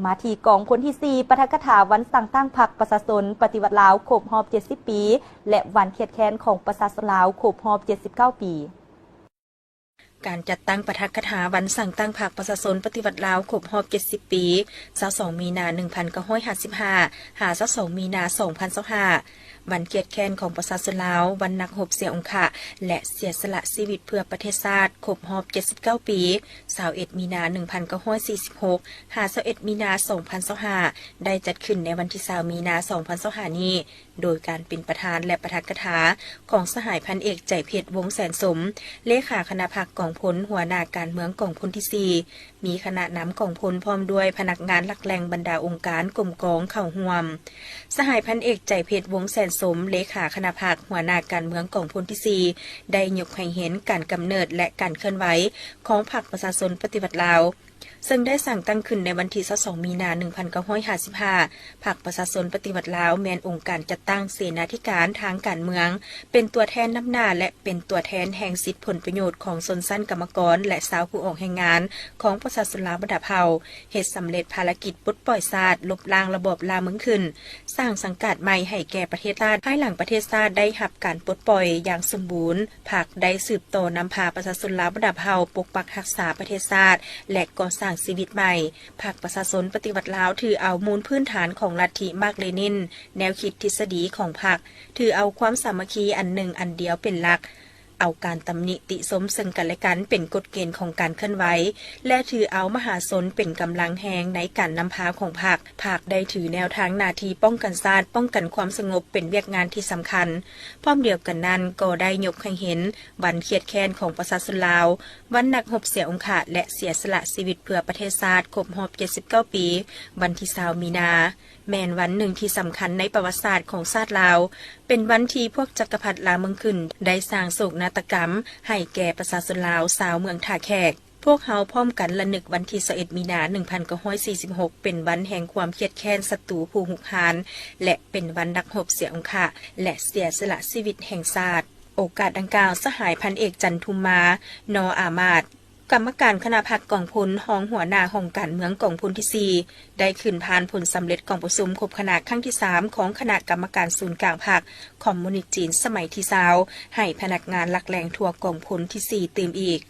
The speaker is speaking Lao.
ມາທີ່ກອງພົນທີສີ່ ປາຖະກະຖາວັນສ້າງຕັ້ງພັກປະຊາຊົນປະຕິວັດລາວຄົບຮອບເຈັດສິບປີ ແລະ ວັນຄຽດແຄ້ນຂອງປະຊາຊົນລາວຄົບຮອບເຈັດສິບເກົ້າປີ. ການຈັດຕັ້ງປາຖະກະຖາວັນສ້າງຕັ້ງພັກປະຊາຊົນປະຕິວັດລາວຄົບຮອບເຈັດສິບປີ ຊາວສອງ ມີນາ ໜຶ່ງພັນເກົ້າຮ້ອຍຫ້າສິບຫ້າ ຫາ ຊາວສອງ ມີນາ ສອງພັນຊາວຫ້າ ວັນຄຽດແຄ້ນຂອງປະຊາຊົນລາວ, ວັນນັກຮົບເສຍອົງຄະ ແລະ ເສຍສະຫຼະຊີວິດເພື່ອປະເທດຊາດ ຄົບຮອບເຈັດສິບເກົ້າປີ ຊາວເອັດ ມີນາ ໜຶ່ງພັນເກົ້າຮ້ອຍສີ່ສິບຫົກ ຫາ ຊາວເອັດ ມີນາ ສອງພັນຊາວຫ້າ ໄດ້ຈັດຂຶ້ນໃນວັນທີຊາວ ມີນາ ສອງພັນຊາວຫ້ານີ້ ໂດຍການເປັນປະທານ ແລະ ປາຖະກະຖາຂອງສະຫາຍພັນເອກ ໃຈເພັດ ວົງແສນສົມ ເລຂາຄະນະພັກກອງພົນ ຫົວໜ້າການເມືອງກອງພົນທີສີ່ ມີຄະນະນຳກອງພົນ ພ້ອມດ້ວຍພະນັກງານຫຼັກແຫຼ່ງບັນດາອົງການກົມກອງເຂົ້າຮ່ວມ. ສະຫາຍພັນເອກ ໃຈເພັດ ວົງແສນສົມ ເລຂາຄະນະພັກ ຫົວໜ້າການເມືອງກອງພົນທີສີ່ ໄດ້ຍົກໃຫ້ເຫັນການກຳເນີດ ແລະ ການເຄື່ອນໄຫວຂອງພັກປະຊາຊົນປະຕິວັດລາວ ເຊິ່ງໄດ້ສ້າງຕັ້ງຂຶ້ນໃນວັນທີຊາວສອງ ມີນາ ໜຶ່ງພັນເກົ້າຮ້ອຍຫ້າສິບຫ້າ ພັກປະຊາຊົນປະຕິວັດລາວ ແມ່ນອົງການຈັດຕັ້ງເສນາທິການທາງການເມືອງ ເປັນຕົວແທນນຳໜ້າ ແລະ ເປັນຕົວແທນແຫ່ງສິດຜົນປະໂຫຍດຂອງຊົນຊັ້ນກຳມະກອນ ແລະ ຊາວຜູ້ອອກແຮງງານຂອງປະຊາຊົນລາວບັນດາເຜົ່າ ເຮັດສຳເລັດພາລະກິດປົດປ່ອຍຊາດ, ລົບລ້າງລະບອບລ່າເມືອງຂຶ້ນ, ສ້າງສັງກັດໃໝ່ໃຫ້ແກ່ປະເທດຊາດ. ພາຍຫຼັງປະເທດຊາດໄດ້ຮັບການປົດປ່ອຍຢ່າງສົມບູນ, ພັກໄດ້ສືບຕໍ່ນຳພາປະຊາຊົນລາວບັນດາເຜົ່າປົກປັກຮັກສາປະເທດຊາດ ແລະ ກໍ່ສ້າງຊີວິດໃໝ່. ພັກປະຊາຊົນປະຕິວັດລາວຖືເອົາມູນພື້ນຖານຂອງລັດທິມາກເລນິນ, ແນວຄິດທິດສະດີຂອງພັກ, ຖືເອົາຄວາມສາມັກຄີອັນໜຶ່ງອັນດຽວເປັນຫຼັກ, ເອົາການຕຳໜິຕິຊົມເຊິ່ງກັນແລະກັນເປັນກົດເກນຂອງການເຄື່ອນໄຫວ ແລະ ຖືເອົາມະຫາຊົນເປັນກຳລັງແຮງໃນການນຳພາຂອງພັກ. ພັກໄດ້ຖືແນວທາງໜ້າທີ່ປ້ອງກັນຊາດ, ປ້ອງກັນຄວາມສະຫງົບເປັນວຽກງານທີ່ສຳຄັນ. ພ້ອມດຽວກັນນັ້ນກໍໄດ້ຍົກໃຫ້ເຫັນວັນຄຽດແຄ້ນຂອງປະຊາຊົນລາວ, ວັນນັກຮົບເສຍອົງຄະ ແລະ ເສຍສະຫຼະຊີວິດເພື່ອປະເທດຊາດຄົບຮອບເຈັດສິບເກົ້າປີ, ວັນທີຊາວ ມີນາ ແມ່ນວັນໜຶ່ງທີ່ສຳຄັນໃນປະຫວັດສາດຂອງຊາດລາວ, ເປັນວັນທີ່ພວກຈັກກະພັດລ່າເມືອງຂຶ້ນໄດ້ສ້າງໂສກນາດຕະກຳໃຫ້ແກ່ປະຊາຊົນລາວຊາວເມືອງທ່າແຂກ. ພວກເຮົາພ້ອມກັນລະນຶກວັນທີຊາວເອັດ ມີນາ ໜຶ່ງພັນເກົ້າຮ້ອຍສີ່ສິບຫົກ ເປັນວັນແຫ່ງຄວາມຄຽດແຄ້ນສັດຕູຜູ້ຮຸກຮານ ແລະ ເປັນວັນນັກຮົບເສຍອົງຄະ ແລະ ເສຍສະຫຼະຊີວິດແຫ່ງຊາດ. ໂອກາດດັ່ງກ່າວ, ສະຫາຍພັນເອກ ຈັນທຸມມາ ນອາມາດ ກຳມະການຄະນະພັກກອງພົນ, ຮອງຫົວໜ້າຫ້ອງການເມືອງກອງພົນທີສີ່ ໄດ້ຂຶ້ນຜ່ານຜົນສຳເລັດກອງປະຊຸມຄົບຄະນະຄັ້ງທີສາມ ຂອງຄະນະກຳມະການສູນກາງພັກຄອມມູນິດຈີນສະໄໝທີຊາວ ໃຫ້ພະນັກງານຫຼັກແຫຼ່ງທົ່ວກອງພົນທີສີ່ຕື່ມອີກ.